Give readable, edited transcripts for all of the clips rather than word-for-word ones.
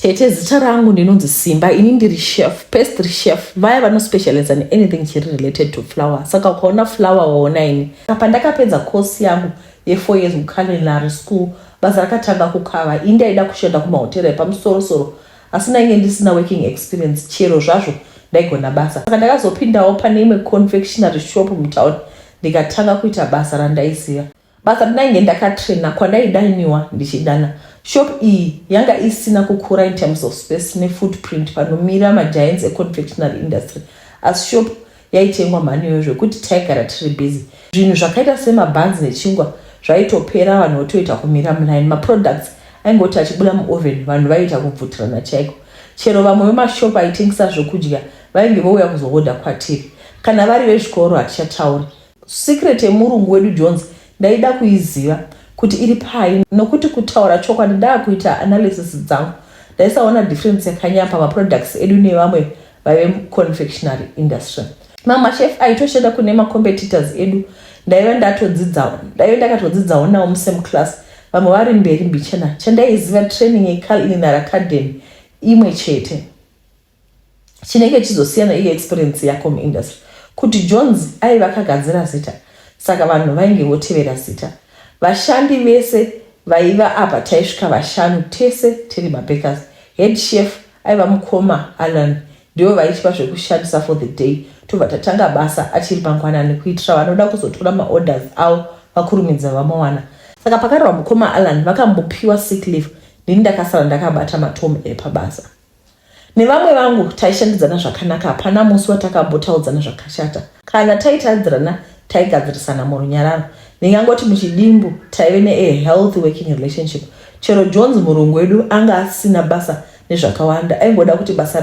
Tete, zita rangu ndinonzi Simba. Ini ndiri chef, pastry chef, vaya vanospecializa neanything chiri related to flour. Saka ukaona flour, waona ini. Pandakapedza course yangu ye4 years kuculinary school, basa rakatanga kukava. Ini ndaida kushanda kumahotera epamusorosoro, asi ndainge ndisina working experience, chero zvazvo ndaigona basa. Saka ndakazopindawo pane imwe confectionary shop mutown, ndikatanga kuita basa randaiziva, basa randainge ndakatraina kwandaidainiwa ndichidana. Shop iyi yanga isina kukura in terms of space nefootprint panomira magiants econfectionary industry, asi shop yaitengwa mhaniyo zvekuti taigara tiri busy. Zvinhu zvakaita semabhanzi nechingwa zvaitopera, vanhu votoita kumira muline. Maproducts aingoti achibuda muoven, vanhu vaiita kubvutirana chaiko. Chero vamwe vemashop aitengesa zvokudya vainge vouya kuzohodha kwatiri. Kana vari vezvikoro, hatichatauri. Secret yemurungu wedu Jones ndaida kuiziva kuti iri pai, nokuti kutaura chokwadi, ndaakuita analysis dzangu, ndaisaona difference yakanyanya pamaproducts edu nevamwe vaive muconfectionary industry. Mamwe machef aitoshanda kune macompetitors edu ndaive ndakatodzidzawo nawo musame class, vamwe vari mberi mbichana. Chandaiziva, training yeculinary academy imwe chete, chinenge chizosiyana iye experience yako muindustry. Kuti Jones aiva akagadzira zita, saka vanhu vainge votevera zita. Vashandi vese vaiva apa taisvika vashanu, tese tiri mabakers. Head chef aiva mukoma Alan. Ndivo vaitipa zvekushandisa for the day. Tobva tatanga basa achiri mangwanani, kuitira vanoda kuzotora maorders avo vakurumidza vamawana. Saka pakarwa mukoma Alan vakambopiwa sick leave, ndini ndakasara ndakabata matomu epabasa. Nevamwe vangu taishandidzana zvakanaka, hapana musi watakambotaudzana zvakashata. Kana taitadzirana, taigadzirisana murunyararo. Ndingangoti muchidimbu, taive neahealthy working relationship. Chero Jones murungu wedu anga asina basa nezvakawanda, aingoda kuti basa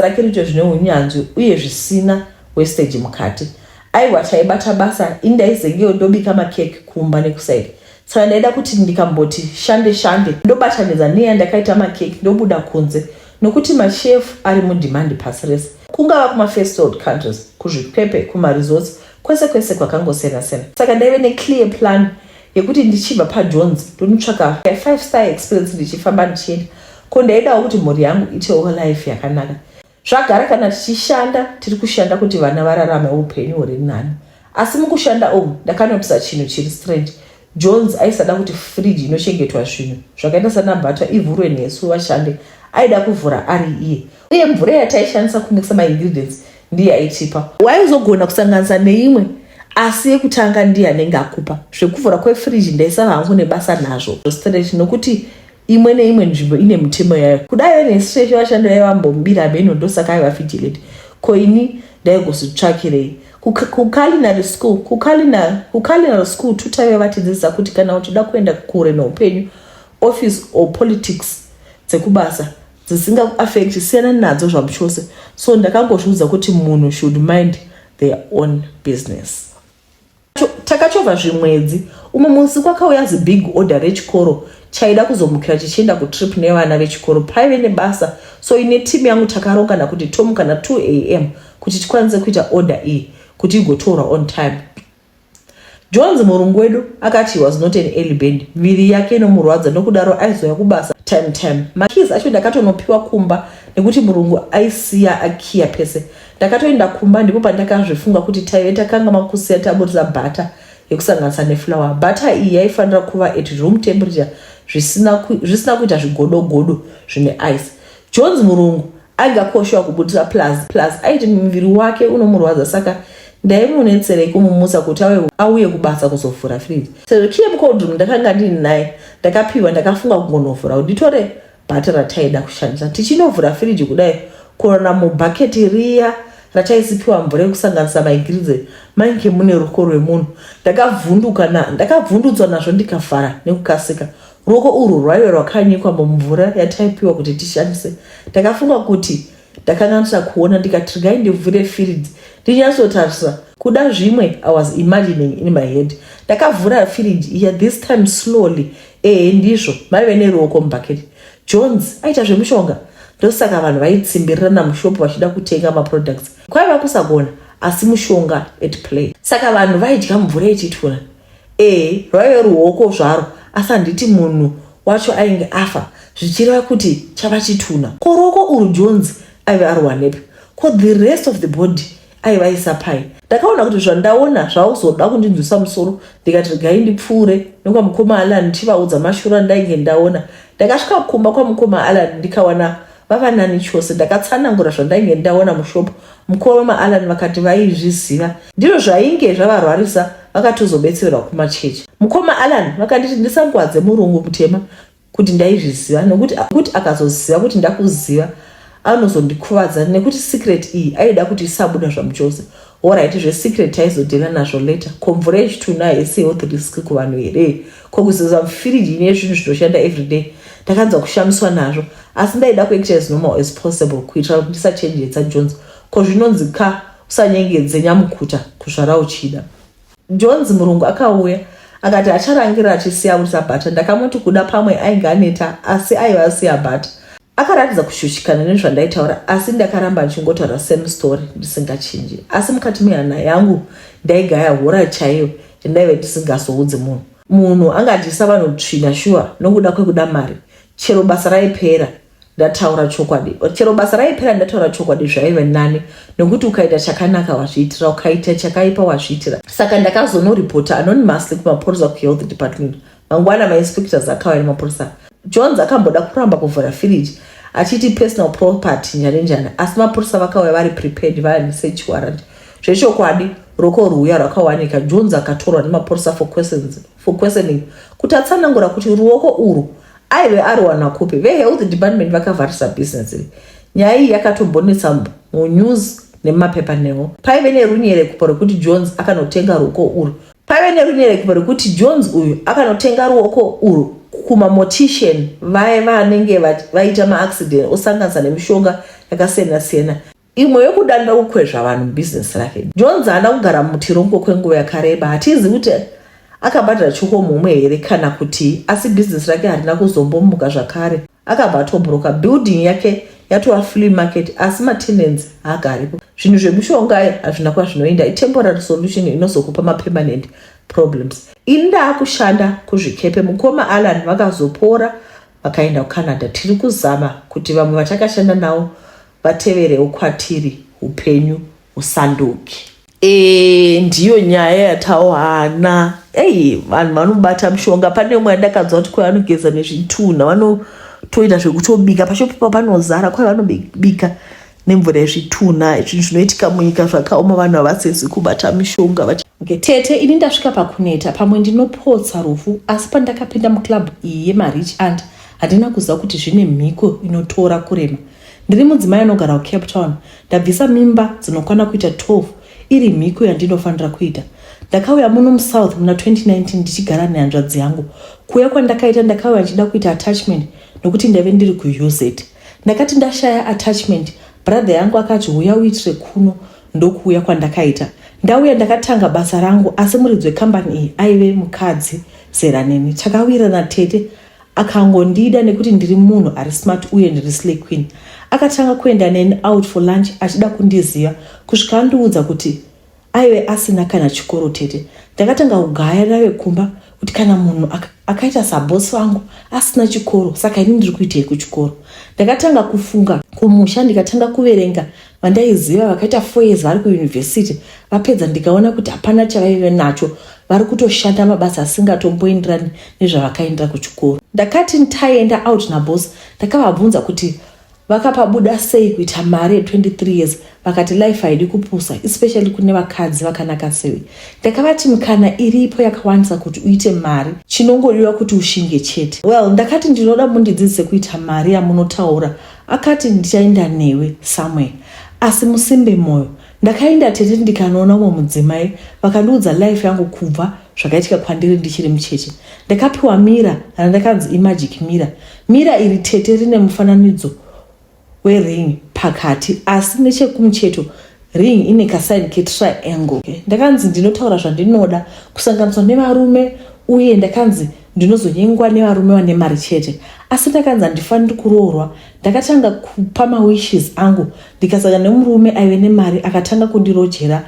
rake riitwe zvine unyanzvi uye zvisina wastage mukati. Aiwa, taibata basa. Ini ndaizengewo ndobika makeki kumba nekusaidi, saka ndaida kuti ndikamboti shande shande, ndobatanidza neya ndakaita makeki, ndobuda kunze, nokuti mashefu ari mudemand pasi rese, kungava kumafirst world countries, kuzvikepe, kumaresorts, kwese kwese kwakangosiyana-siyana. Saka ndaive neclear plan yekuti ndichibva paJones ndonotsvaka five star experience, ndichifamba ndichienda ko. Ndaidawo kuti mhuri yangu itewo life yakanaka. Zvagara kana tichishanda, tiri kushanda kuti vana vararame upenyu huri nani. Asi mukushanda umu ndakanotisa chinhu chiri strange. Jones aisada kuti friji inochengetwa zvinhu zvakaita sanabutter ivhurwe nesu vashande. Aida kuvhura ari iye, uye mvura yataishandisa kumikisa maingredients ndiye aitipa. Waizogona kusanganisa neimwe, asi yekutanga ndiye anenge akupa. Zvekuvhura kwefriji ndaisava hangu nebasa nazvo straight, nokuti imwe neimwe nzvimbo ine mitemo yayo. Kudai nesu vashandi vaivambomubira meno, ndosaka aiva vigilant. Ko ini ndaigozvitsvakirei? Kuculinary school tutaive vatidzidzisa kuti kana uchida kuenda kure neupenyu, office or politics dzekubasa dzisingaafecti, siyana nadzo zvamuchose. So ndakangozviudza kuti munhu should mind their own business. Takachovha zvimwedzi. Umwe musi kwakauya zibig order rechikoro chaida kuzomukira chichienda kutrip nevana vechikoro. Paive nebasa, so ine timu yangu takarongana kuti tomuka na2 a.m. kuti tikwanise kuita order iyi kuti igotorwa on time. Jones murungu wedu akati he was not an early bird, miviri yake inomurwadza, nokudaro aizoya kubasa time time. Makeys acho ndakatonopiwa kumba nekuti murungu aisiya akiya pese. Ndakatoenda kumba, ndipo pandakazvifunga kuti taive takanga makusiya taburisa butter yekusanganisa neflour. Butter iyi yaifanira kuva at room temperature, zvisina kuita zvigodogodo zvine ice. Jones murungu aingakoshewa kubudisa, plus aiti muviri wake unomurwadza, saka ndaimunetserei kumumutsa kuti auye kubasa kuzovhura friji, sezvo key yemucold room ndakanga ndini naye ndakapiwa. Ndakafunga kungonovhura kuti nditore butter rataida kushandisa. Tichinovhura firiji kudai, kuona mubhaketi riya rataisipiwa mvura yekusanganisa maingredients mainge mune ruoko rwemunhu. Ndakavhundutswa nazvo, ndikavhara nekukasika. Ruoko urwu rwaive rwakanyikwa mumvura yataipiwa kuti tishandise. Ndakafunga kuti ndakanganisa kuona, ndikati regai ndivhure firiji ndinyatsotarisa. Kuda zvimwe I was imagining in my head. Ndakavhura firiji iya, this time slowly. Ehe, ndizvo, maive neruoko mubhaketi. Jones aita zvemushonga, ndosaka vanhu vaitsimbirirana mushopu vachida kutenga maproducts. Kwaiva kusagona, asi mushonga at play. Saka vanhu vaidya mvura ichituna. Ehe, rwaive ruoko zvaro, asi handiti munhu wacho ainge afa? Zvichireva kuti chava chitunha. Ko ruoko urwu Jones aive arwanepi? Ko the rest of the body aiva aisa pai? Ndakaona kuti zvandaona zvauzoda kundinzwisa musoro ndikati regai ndipfuure nekwamukoma Alan ndichivaudza mashura andainge ndaona. Ndakasvika kumba kwamukoma Alan ndikawana vava nani chose. Ndakatsanangura zvandainge ndaona mushop. Mukoma Alan vakati vaizviziva ndizvo zvainge zvavarwarisa vakatozobetserwa kumachechi. Mukoma Alan vakanditi ndisangwadze murungu mutema kuti ndaizviziva nekuti kuti akazoziva kuti ndakuziva anozondikuvadza nekuti secret iyi aida kuti isabuda zvamuchose. Horaiti zvesecret taizodhila nazvo later. Ko mvura yechitunha haisi health risk kuvanhu here? Ko kuzeza mufiriji ine zvinhu zvinoshanda everyday? Ndakanzwa kushamiswa nazvo asi ndaida kuacta as normal as possible kuitira kuti ndisachenjedza Jones. Ko zvinonzi ka usanyengedze nyamukuta kuzvara uchida. Jones murungu akauya akati acharangira achisiya aburitsa bhata. Ndakamuti kuda pamwe ainge aneta asi aiva asiya bhata. Akaratidza kushushikana nezvandaitaura asi ndakaramba ndichingotaura same story ndisingachinji. Asi mukati mehana yangu ndaigaya hora chaiyo yandaive ndisingazoudzi munhu. Munhu angadyisa vanhu tsvina shuwa nokuda kwekuda mari. Chero basa raipera ndataura chokwadi. Chero basa raipera ndataura chokwadi zvaive nani nekuti ukaita chakanaka wazviitira, ukaita chakaipa wazviitira. Saka ndakazonoripota anonymously kumapurisa kuhealth department. Mangwana mainspectors akauya nemapurisa. Jones akamboda kuramba kuvhura firiji achiti personal property njani njani, asi mapurisa vakauya vari prepared vane search warrant. Zvechokwadi roko rwuya rwakawanika. Jones akatorwa nemapurisa for questioning kuti atsanangura kuti ruoko urwu aive ariwana kupi. Vehealth department vakavharisa business iri. Nyaya iyi yakatombonetsa munews nemapepanhau. Paive nerunyerekupo rwekuti Jones akanotenga ruoko urwu. Paive nerunyerekupo rwekuti Jones uyu akanotenga ruoko urwu kumamortician vaye vanenge vaita maaccident osanganisa nemishonga yakasiyana-siyana. Imwe yekudanira kukwezva vanhu mubhizinesi rake. Jones haana kugara mutirongo kwenguva yakareba. Hatizivi kuti akabhadhara chiokomuhomwe here kana kuti, asi bhizinesi rake harina kuzombomuka zvakare. Akabva atobhuroka. Building yake yatova flea market asi matenants haagaripo. Zvinhu zvemushonga hazvina kwazvinoenda. Itemporary solution inozokupa mapermanent problems. Ini ndaakushanda kuzvikepe. Mukoma Alan vakazopora vakaenda kuCanada. Tiri kuzama kuti vamwe vatakashanda navo vateverewo kwatiri upenyu husanduke. E, ndiyo nyaya yatawana. Ei, vanhu vanobata mushonga. Pane umwe andakanzwa kuti kwai vanogeza nezvitunha, vanotoita zvekutobika pashopipa panozara, kwai vanobika nemvura yezvitunha. Zvinhu zvinoitika munyika zvakaoma, vanhu havasezi kubata mishonga. Okay, tete, ini ndasvika pakuneta, pamwe ndinopotsa rufu, asi pandakapinda muclub iyi yemarich aunt handina kuziva kuti zvine mhiko inotora kurema. Ndiri mudzimai anogara kuCape Town. Ndabvisa mimba dzinokwana kuita 12 iri mhiko yandinofanira kuita. Ndakauya muno muSouth muna 2019 ndichigara nehanzvadzi yangu. Kuuya kwandakaita ndakauya ndichida kuita attachment nokuti ndaive ndiri kuUZ. Ndakati ndashaya attachment, brother yangu akati huya uitire kuno ndokuuya kwandakaita. Ndauya ndakatanga basa rangu asi muridzi wekambani iyi aive mukadzi zera neni. Takawirirana tete akangondida nekuti ndiri munhu ari smart uye ndiri slay queen. Akatanga kuenda neni out for lunch achida kundiziva kusvika andiudza kuti aive asina kana chikoro tete. Ndakatanga kugaya ndave kumba kuti kana munhu akaita sabosi vangu asina chikoro saka ini ndiri kuitei kuchikoro. Ndakatanga kufunga kumusha ndikatanga kuverenga vandaiziva vakaita 4 years vari kuyunivhesiti vapedza ndikaona kuti hapana chavaive nacho, vari kutoshanda mabasa asingatomboenderani nezvavakaendera kuchikoro. Ndakati taenda out naboss ndakavabvunza kuti vakapabuda sei kuita mari ye23 years, vakati life haidi kupusa especially kune vakadzi vakanaka sewe. Ndakavati mikana iripo yakawandisa kuti uite mari, chinongodiwa kuti ushinge chete. Well, ndakati ndinoda mundidzidzise kuita mari yamunotaura. Akati ndichaenda newe somewhere asi musimbe moyo. Ndakaenda tete ndikanoona umwe mudzimai vakandiudza life yangu kubva zvakaitika kwandiri ndichiri mucheche. Ndakapiwa mira randakanzi imagic mira. Mira iri tete rine mufananidzo wering pakati asi nechekumucheto ring ine kasign ketriangle. Ndakanzi ndinotaura zvandinoda kusanganiswa nevarume uye ndakanzi ndinozonyengwa nevarume vane mari chete. Asi ndakanzi handifaniri kuroorwa. Ndakatanga kupa mawishes angu ndikasangana nemurume aive nemari akatanga kundirojera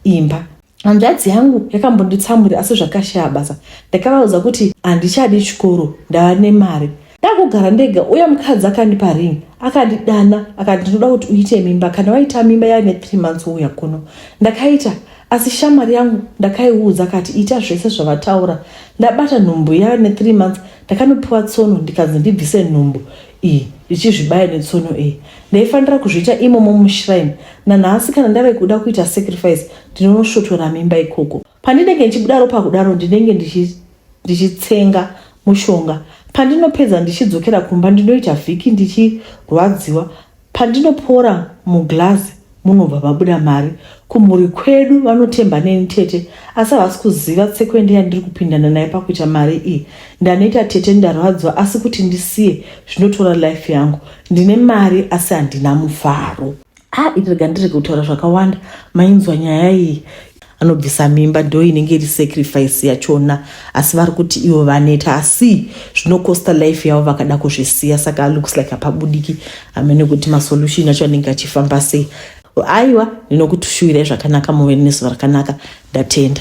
imba. Hanzvadzi yangu yakambonditsamwira asi zvakashaya basa. Ndakavaudza kuti handichadi chikoro ndava nemari. Ndakugara ndega uye mukadzi akandipa ring, akandidana akati, "Ndinoda kuti uite mimba. Kana waita mimba yaine 3 months, wouya kuno." Ndakaita, asi shamwari yangu ndakaiudza, akati, "Ita zvese zvavataura." Ndabata nhumbu yava ne3 months, ndakanopiwa tsono, ndikanzi ndibvise nhumbu iyi ndichizvibaya netsono iyi. Ndaifanira kuzviita imomo mushrine. Nanhasi kana ndave kuda kuita sacrifice, ndinonosvotora mimba ikoko. Pandinenge ndichibuda ropa kudaro, ndinenge ndichitsenga mushonga. Pandinopedza ndichidzokera kumba, ndinoita vhiki ndichirwadziwa. Pandinopora, muglazi munobva mabuda mari. Kumhuri kwedu vanotemba neni tete, asi havasi kuziva tsekwende yandiri kupindana nayo pakuita mari iyi. Ndanoita tete, ndarwadziwa, asi kuti ndisiye zvinotora life yangu. Ndine mari asi handina mufaro. A, itirega ndirege kutaura zvakawanda. Mainzwa nyaya iyi. Anobvisa mimba, ndo inenge iri sacrifice yachona, asi vari kuti ivo vaneta, asi zvinokosta life yavo vakada kuzvisiya. Saka looks like hapabudiki. Hamene kuti masolution acho anenge achifamba sei. Aiwa, ndinokutushuwirai zvakanaka, muve nezuva rakanaka. Ndatenda.